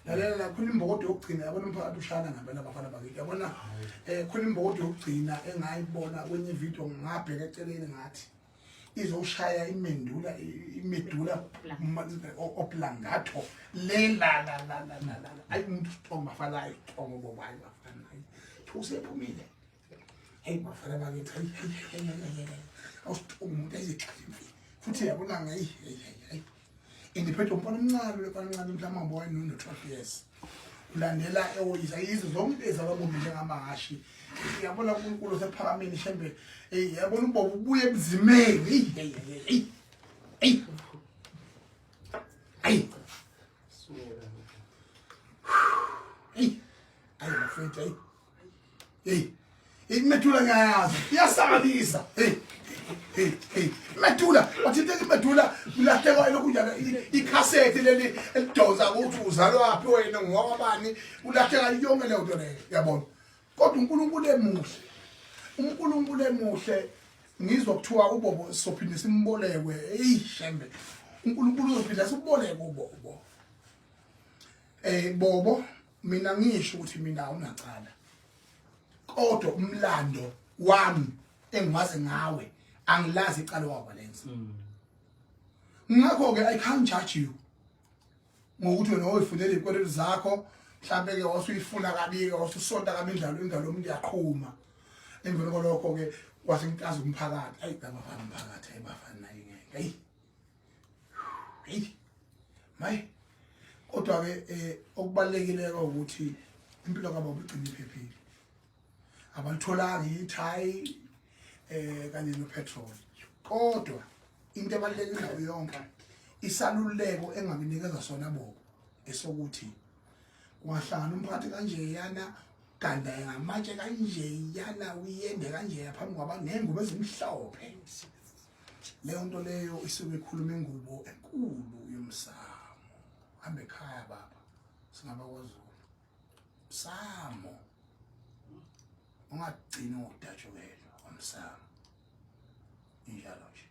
Lalela la, khona imbokodo yokugcina, yabona, umphakathi ushana ngempela, abafana bakithi, yabona. Khona imbokodo yokugcina engayibona kwenye video, ngabheka eceleni, ngathi izoshaya imendula, i-medulla oblongata le la la la la la la. Ayi, umuntu strong, bafana, ayi, strong bobayi, bafana, ayi, usephumile. Hey, bafana bakithi, hayi hayi hayi hayi, awu-strong umuntu, ayizixhaza futhi, yabona, hayi hayi hayi. Indiphethe umfana omncane, lo mfana omncane mhlawumbe wayenono 12 years, ulandela ewoyisa yizo zonke ezababombi njengamahhashi, yabona. uNkulunkulu osephakameni, shembe, hey, yabona, ubobo ubuye ebuzimeni. Hey hey hey hey hey hey, ayi bafethu, hey hey, i-medulla ngiyayazi, iyasanganisa. Hey hey hey, medulla, wathinteka i-medulla, kulahlekwa lokhu njalo, ikhasethi leli elidonsa ukuthi uzalwaphi wena, ngowabani, ulahleka yonke leyo nto leyo, yabona. Kodwa uNkulunkulu emuhle, uNkulunkulu emuhle. Ngizwa kuthiwa ubobo sophinde simbolekwe. Hey shembe, uNkulunkulu uzophinda siboleke ubobo. Bobo, mina ngisho ukuthi mina awunacala, kodwa umlando wami engiwazi ngawe, angilazi icala wakwalenza. Ngakho ke I can't judge you ngokuthi wena oyifunela izikweletu zakho, mhlambe ke wasuyifuna kabi ke, wasusonta kabi indlalo, ingalo umuntu yaqhuma. Emveni kwalokho ke kwase ngikazi umphakathi, ayi bafana, umphakathi, ayi bafana, nayi ngeke, ayi hey mayi. Kodwa ke okubalekile ukuthi impilo kababa igcine iphephile, abalitholanga ithayi kanye no-petrol. Kodwa into ebalulekile ndawo yonke, isaluleko engakunikeza sona bobo, esokuthi ungahlangana umphakathi kanje yana, ganda ngamatshe kanje yana, uyende kanje phambi kwabantu nengubo ezimhlophe, leyo nto leyo isuke ikhuluma ingubo enkulu yomsamo. Hambe ekhaya baba, singaba kwaZulu msamo, ungagcini ngokudatshukelwa umsamo, injalo nje.